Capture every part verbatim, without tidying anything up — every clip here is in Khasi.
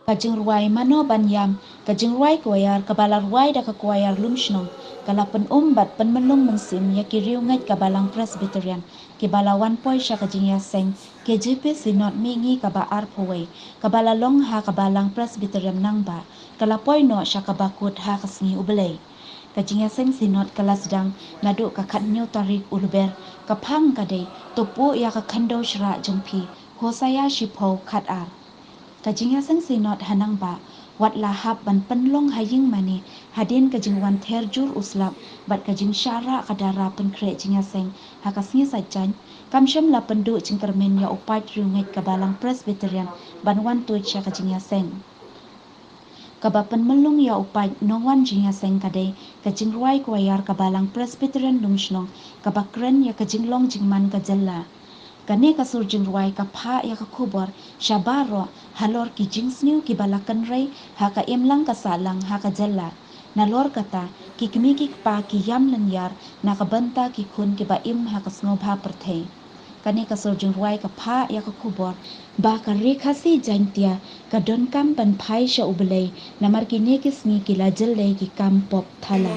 Ka jingrwai Mano Ban Ïam, ka jingrwai kwayar kaba la rwai da ka kwayar Lumshnong, ka la pynum bad pynmynlung mynsiem ïa ki riewngeit ka Balang Presbyterian kiba la wan poi sha ka jingïaseng K J P Synod Mihngi kaba arphew wei, kaba la long ha ka Balang Presbyterian Nangbah, ka la poi noh sha kaba kut ha ka sngi U Blei. Ka jingïaseng Synod ka la sdang naduh ka khathynñiew tarik u Lber, ka phang ka dei: To puh ïa ka khyndew shrah jong phi, Hosaïa shiphew khatar. Ka jingïaseng Synod ha Nangbah wat la hap ban pynlong ha ïing mane hadien ka jingwan ther jur u slap bad ka jingshah rah ka dara pynkhreh jingïaseng ha ka sngi Saitjaiñ, kam shym la pynduh jingkyrmen ïa u paid riewngeit ka Balang Presbyterian ban wan tuid sha ka jingïaseng. Kaba pynmynlung ïa u paid nongwan jingïaseng ka dei ka jingrwai kwayar ka Balang Presbyterian Lumshnong, kaba kren ïa ka jinglong jingman ka jylla. Kane ka sur jingrwai ka phah ïa ka khubor sha baroh halor ki jingsniew kiba la kynrei ha ka imlang ka sahlang ha ka jylla. Nalor kata, ki kmie ki kpa ki ïam lynñiar na ka bynta ki khun kiba im ha ka sngewbha pyrthei. Kane ka sur jingrwai ka phah ïa ka khubor ba ka Ri Khasi Jaiñtia ka donkam ban phai sha U Blei, namar kine ki sngi ki la jyllei ki kam pop thala.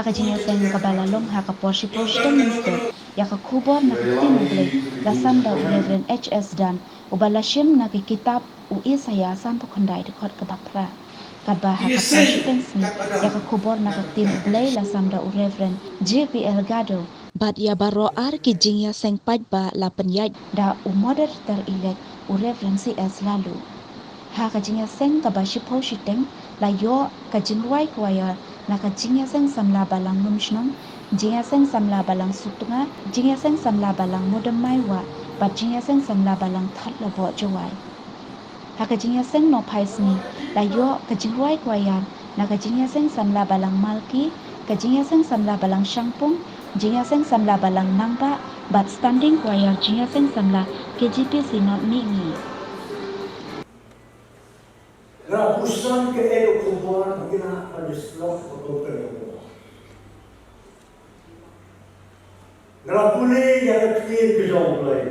Ka jingïaseng kaba la long ha ka por shiphew shiteng mynstep ïa ka khubor na ka ktien U Blei la sam da u Reverend H S Dan, uba la shim na ka kitab u Isaïah sanphew khyndai dkhot kaba phra. Katba ha ka por shiteng sngi ïa ka khubor na ka ktien U Blei la sam da u Reverend J P L Gado. Bad ïa baroh ar ki jingïaseng paidbah la pynïaid da u Moderator Elect u Reverend C S Laloo. Ha ka jingïaseng kaba shiphew shiteng la ïoh ka jingrwai choir na ka Jingïaseng Samla Balang Lumshnong, Jingïaseng Samla Balang Sutnga, Jingïaseng Samla Balang Mudam Maiwah bad Jingïaseng Samla Balang Thadlaboh Jowai. Ha ka jingïaseng nohphai sngi la ïoh ka jingrwai choir na ka Jingïaseng Samla Balang Malki, ka Jingïaseng Samla Balang Shangpung, Jingïaseng Samla Balang Nangbah bad Standing Choir Jingïaseng Samla K J P Synod Mihngi. Nga la pyrshang kaei ka khubor ba ki lah ban ïasyllok ha ka khubor. Nga la pule ïa ka ktien ka jong U Blei.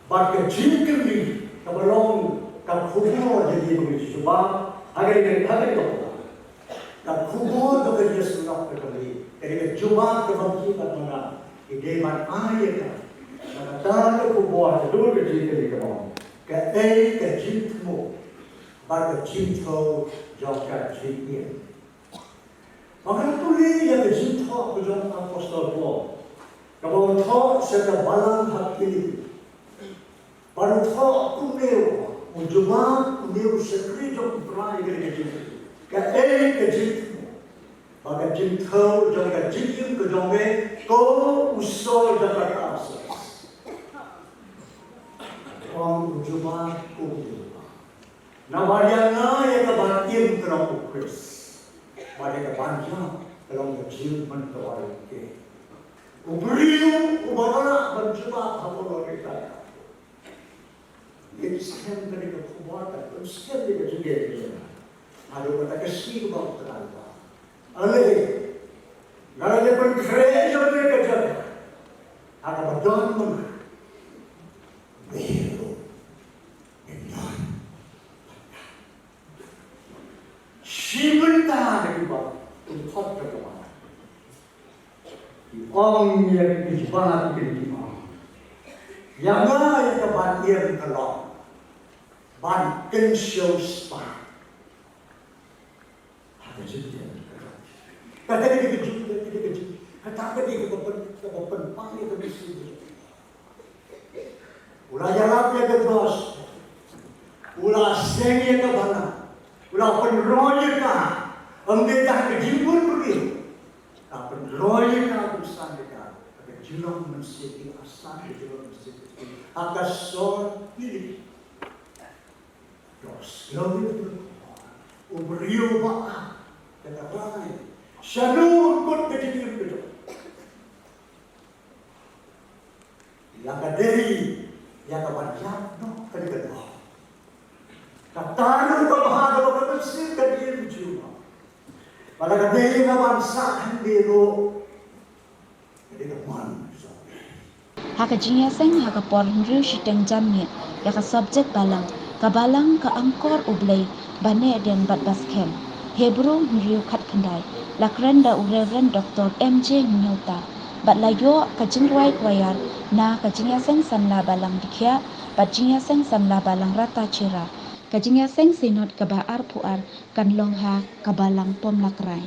Bad ka jingkylli kaba long ka khubor jong ngi ba ngi ju jubab ha kane ka, ha kane ka por. Ka khubor ba ngi ju ïasyllok ka kali, ka dei ka jubab kaba ngi bad ma nga ngi dei ban ai ïa ka. Bad kata ka khubor ka dei ka jingkylli kaba long kaei ka jingthmu bad ka jingthew jong ka jingim. Ba ngan pule ïa ka jingthoh ka jong u Apostol Paul, kaba u thoh sha ka balang ha Philippi. Ba u thoh kumne, u jubab kumne, u shakri jong u Trai ïa ka jingim. Kaei ka jingthmu bad ka jingthew jong ka jingim ka jong me, ko u Saul jong ka Tarsus. Ong u jubab kumne. Namar ïa nga ïa ka ban im ka long u Khrist, bad ïa ka ban ïap ka long ka jingmyntoi. U briew uba lah ban jubab ha ka longïing. Ngi skhem kane ka khubor, ka skhem ïa ka jingim. Haduh kata ka sngi kaba U Trai u wan. Ale, nga la dep pynkhreh ïa ka jaka ha kaba don ma nga. Shi bynta na kiba pynthot ka kaba ki ong ïa ki jubab ki, ki ong ïa nga ïa ka ban im ka long ban kynshew spah. Ha ka jingim. Kata ka dei ka jing, kata ka dei ka jing, kata ka dei kaba pyn, kaba pynpang ïa ka mynsiem. U la ïarap ïa ka gospel. U la seng ïa ka bana. U la pynroi ïa ka. Ym dei tang ka jingbun briew. La pynroi ïa ka, pynsan ïa ka. Ka jinglong mynsiem, ka san ka jinglong mynsiem. Ha ka sor Philippi. Ka sngewthuh u briew ba ah, ka rai. Shano kut ka jingim ka jong. Ïa ka dei ïa ka ban ïap noh ka dei ka doh. Kata ruh ka bha ka ba ka mynsiem ka dei jong u. Ba la ka dei ïa ka ban sah hynrei ruh. Ha ka jingïaseng ha ka por hynriew shiteng janmiet ïa ka subject balang, ka balang ka angkor U Blei ba neh dien bad ba skhem, Hebru hynriew khatkhyndai, la kren da u Reverend Doctor M J Hynñiewta, bad la ïoh ka jingrwai choir na ka Jingïaseng Samla Balang Dkhiah bad Jingïaseng Samla Balang Ratacherra. Ka Jingïaseng Synod kaba arphew ar kan long ha ka balang Pomlakrai.